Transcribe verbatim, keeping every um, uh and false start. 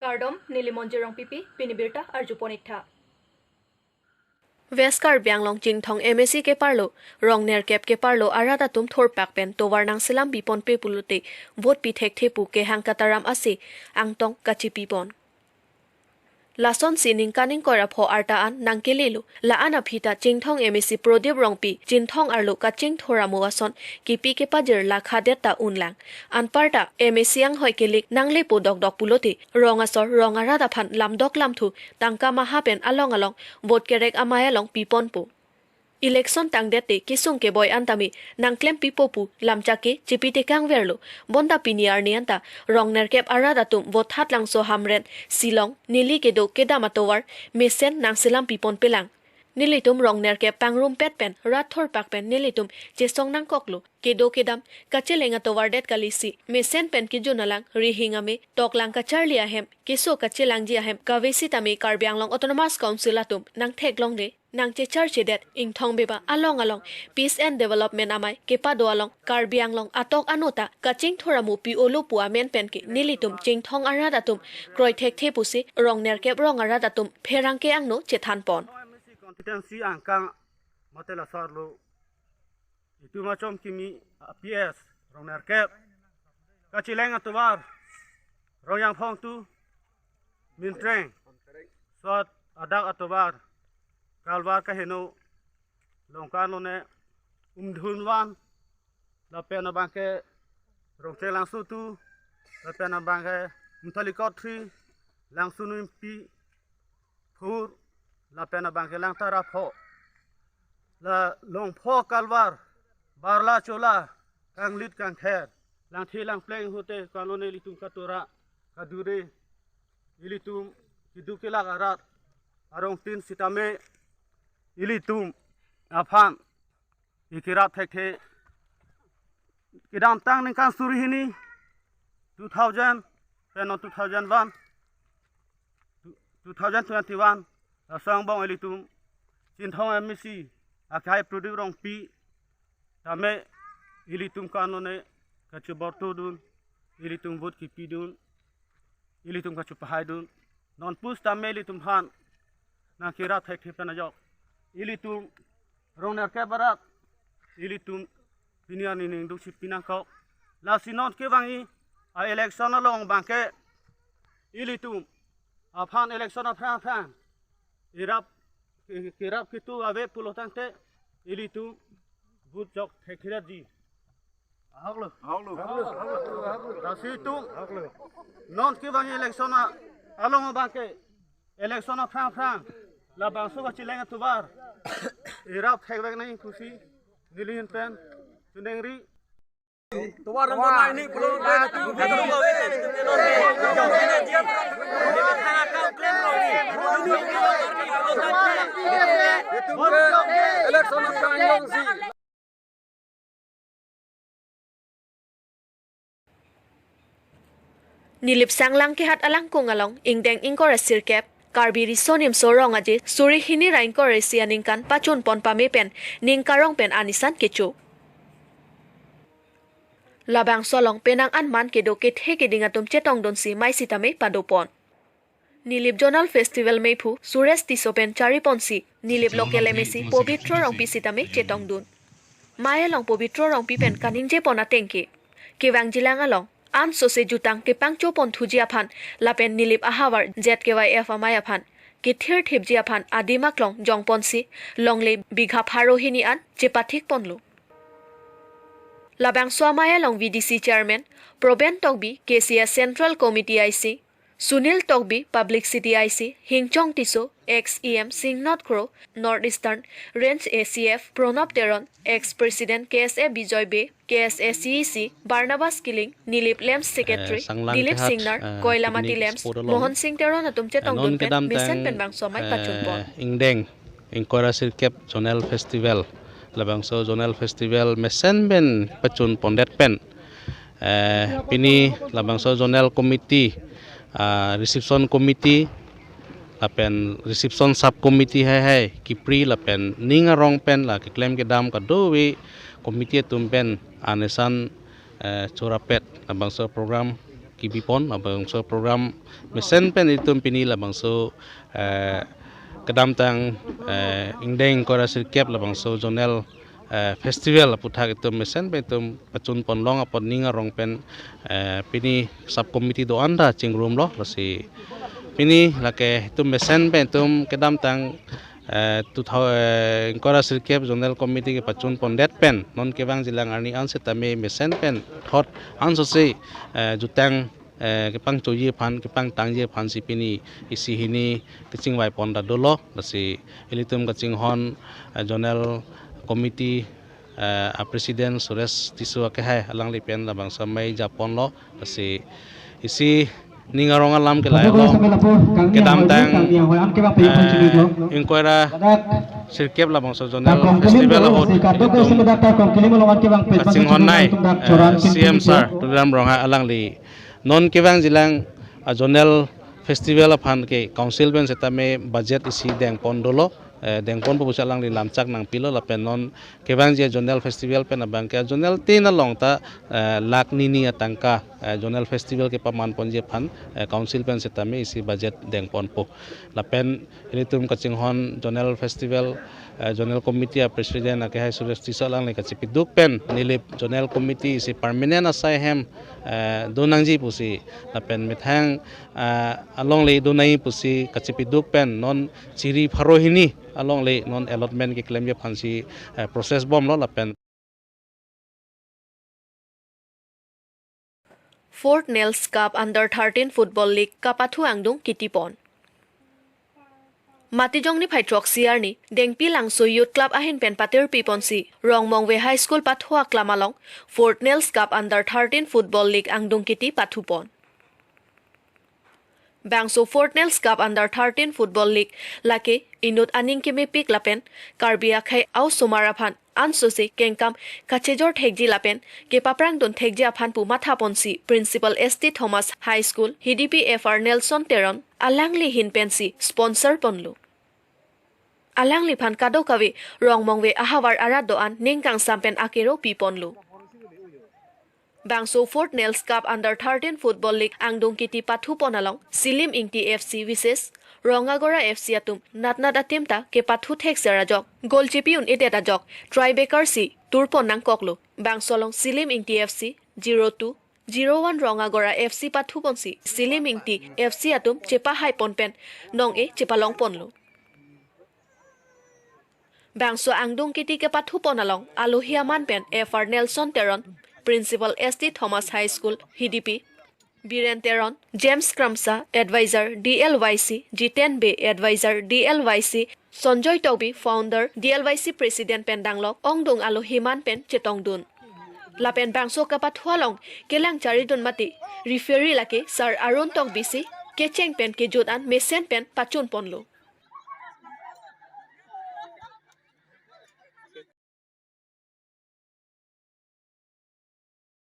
Kardom, neli Monjir Rongpipi, pini birta arjupon iktha. West Karbi Anglong Chinthong M A C keparlo, rong nerkep keparlo arat atum thurpak pen tovar nangselam piponpe pulote vote pi thekthe pu kehang kataram ase angtong kachipipon. Lasonsi ningkan ingkoi ra pho arta an nangkelelo. La-an aphi ta Chinthong M A C Prodip Rongpi Chinthong arlo kachingthur amo ason kipi kepajir lakha det ta unlang. Anparta M A C anghoi kelik nanglepo dokdok pulote rong asor rong arat aphan lamdok lamthu tangka maha pen along along vote kerek amei along piponpo. Election tangdet te kesung keboi an tame nangklem pipo pu lamchak ke chipitekang verlo. Bonta pini arni anta rong nerkep arat atum Vothatlangso Hamren, Shillong, neli kedo kedam atovar mesen nangselam piponpelang. Nelitum rong nerkep pangrumpet pen rat thurpak pen nelitum chesong nangkoklo. Kedo kedam kacheleng atovar det kalisi mesen pen kejun alang, rihing ame, toklang kacharli ahem, keso kachelangji ahem kave sitame Karbi Anglong Autonomous Council atum nangtheklongle, nangchecharchedet, ingthong beba along along peace and development amei kepado along Karbi Anglong atok ano ta kachingthur amo pi-olo pu amen pen ke nelitum Chinthong arat atum kroi thekthe pusi rong nerkep rong arat atum pherangke angno chethanpon. Constituency angkang mate lasarlo itum achom kimi P S rong nerkep kacheleng atovar Rongjangphong tu Mintreng, sot adak atovar Kalvar kaheno, Longkan lone, Umdhun van, lapen abangke Rongchelangso tu, lapen abangke Umtalikot three, Langsunimpi four, lapen abangke Langtara pho. La Longpho Kalvar, Barla Chola, Kanglit Kangther, Langthi Langpleng hote kalone ilitum katura kadure, ilitum keduk kelak arat arongtin sitame ilitum aphan ikerap thekthe. Kedamtang ningkan suri hini, two thousand pen non two thousand one, two thousand twenty-one, laso angbong ilitum Chinthong M A C akhai Prodip Rongpi tame ilitum kalone kachebortodun, ilitum vote kipidun, ilitum kachepahaidun. Non pusitame ilitum aphan nangkerap thekthe pen ajok ilitum rong nerkep arat, ilitum pini arni ningdukchi pinangkok. Lasi non kevangji a-election along abangke ilitum aphan election aphrang aphrang irap, kerap ketu ave pulo tangte ilitum vote jok thektheratji. Ahoklo. Ahoklo. Lasi itum non kevangji election a-, along abangke election aphrang aphrang labangso kacheleng atovar irap thekvek nangji pusi neli ahin pen choningri. Tovar number nine ni pulo. Election aphrang alongsi. Nilip Sanglang kehat alangkung along ingdeng ingkoi ra sirkep Karbi Riso Nimso Rong Aje suri hini ra ingkoi ra isi aningkan pachunpon pame pen ning karong pen anisan kecho. Labangso along penang anman kedo kethe keding atum chetongdunsi mei sitame padopon. Nilip Zonal Festival meiphu Suresh Tisso pen chariponsi Nilip local M A C Pobitro Rongpi sitame chetongdun. Mei along Pobitro Rongpi pen kaningjepon atengke, kevangjilang along ansose jutang kepangchopon thuji aphan lapen Nilip ahavar Z K Y F amei aphan kethirthipji aphan adim aklong jongponsi longle bigha pharo hini an chepathikponlo. Labangso amei along V D C Chairman Proben Tokbi, K C S Central Committee I C, Sunil Tokbi, Publicity I C, Hingchong Tisso, ex E M Singnath Kro, North Eastern Range A C F, Pranab Teron, ex President K S A Bijoy Bey, K S A C E C, Barnabas Killing, Nilip LAMPS Secretary, eh, Sanglang Dilip kehat, Singnar, eh, Koilamati picnic LAMPS, spot along. Mohon Singh Teron atum, eh, chetongdun non pen kedamtang, mesen pen bangso amei, eh, pachunpon. Ingdeng ingkoi ra sirkep Zonal Festival, labangso Zonal Festival mesen pen pachunpondet pen, eh, pini labangso Zonal Committee, ah, Reception Committee, lapen Reception Sub Committee haihai kipri lapen ning arong pen la keklem kedam kadokave committee atum pen anisan, eh, chorapet labangso program kebipon, labangso program mesen pen itum pini labangso, eh, kedamtang, eh, ingdeng ingkoi ra sirkep labangso zonal, eh, festival aputhak itum mesen pen itum pachunpon long apot ning arong pen, eh, pini sub committee do-an ta chingrumlo, lasi pini lake itum mesen pen itum kedamtang, eh, two thousand, eh, ingkoi ra sirkep zonal committee kepachunpondet pen non kevangjilang arni an setame mesen pen thot ansose, eh, jutang, eh, kepangchoji aphan, kepangtangji aphan si pini isi hini kachingvaipon ta dolo, lasi ilitum kachinghon, eh, zonal committee, eh, a president Suresh Tisso akehai alangli pen labangso amei japonlo, lasi isi ning arong alam ke lahelo. Kedamtang, eh, ingkoi ra sirkep labangso zonal festival ahut itum kachinghon nai, eh, C M sir Tuliram Ronghang alangli non kevangjilang a zonal festival aphan ke council pen setame budget isi dengpon dolo, eh, dengponpo pusi alangli lamchak nangpilo, lapen non kevangji zonal festival pen abang ke zonal tin along ta, eh, lakh nini atangka, eh, zonal festival kepamanponji aphan, eh, council pen setame isi budget dengponpo. Lapen ilitum kachinghon zonal festival, eh, zonal committee a president akehai Suresh Tisso alangli kachipiduk pen Nilip zonal committee isi permanent asai hem, eh, donangji pusi lapen methang, eh, alongle donangji pusi kachipiduk pen non chiri pharo hini alongle non allotment keklemji aphan si, eh, process bomlo lapen. Fourth Nels Cup Under thirteen Football League kapathu angdung kitipon. Matijong niphai throksi arni Dengpi Langso Youth Club ahin pen patirpiponsi Rongmongve High School pathu aklam along Fourth Nels Cup Under thirteen Football League angdung kiti pathupon. Bangso Fourth Nels Cup Under thirteen Football League lake inut aning kemepik lapen Karbi akhei a-osomar aphan ansose kengkam kachejor thekji lapen kepaprangdun thekji aphan pu mathaponsi Principal S T Thomas High School, Hidipi F R Nelson Teron alangli ahin pensi sponsor ponlo. Alangliphan kadokave Rongmongve ahavar arat do-an ning kangsam pen akero piponlo. Bangso Fourth Nels Cup Under thirteen Football League angdung kiti pathupon along Silim Ingti F C versus Rongagora F C atum natnat atim ta kepathu thekser ajok, goal chipi un-edet ajok tiebreaker si turpon nangkoklo. Bangso along Silim Ingti F C zero two, zero one Rongagora F C pathuponsi Silim Ingti F C atum chepahaipon pen nong-e chepalongponlo. Bangso angdung kiti kepathupon along alohi aman pen F R Nelson Teron, Principal S T Thomas High School, Hidipi, Biren Teron, James Kramsa, Advisor D L Y C, Jiten Bey, Advisor D L Y C, Sonjoy Tokbi, Founder D L Y C President pen danglok ongdung alohi aman pen chetongdun. Lapen bangso kapathu along kelang charidun mati referee lake Sir Arun Tokbi si kecheng pen kejut an mesen pen pachunponlo.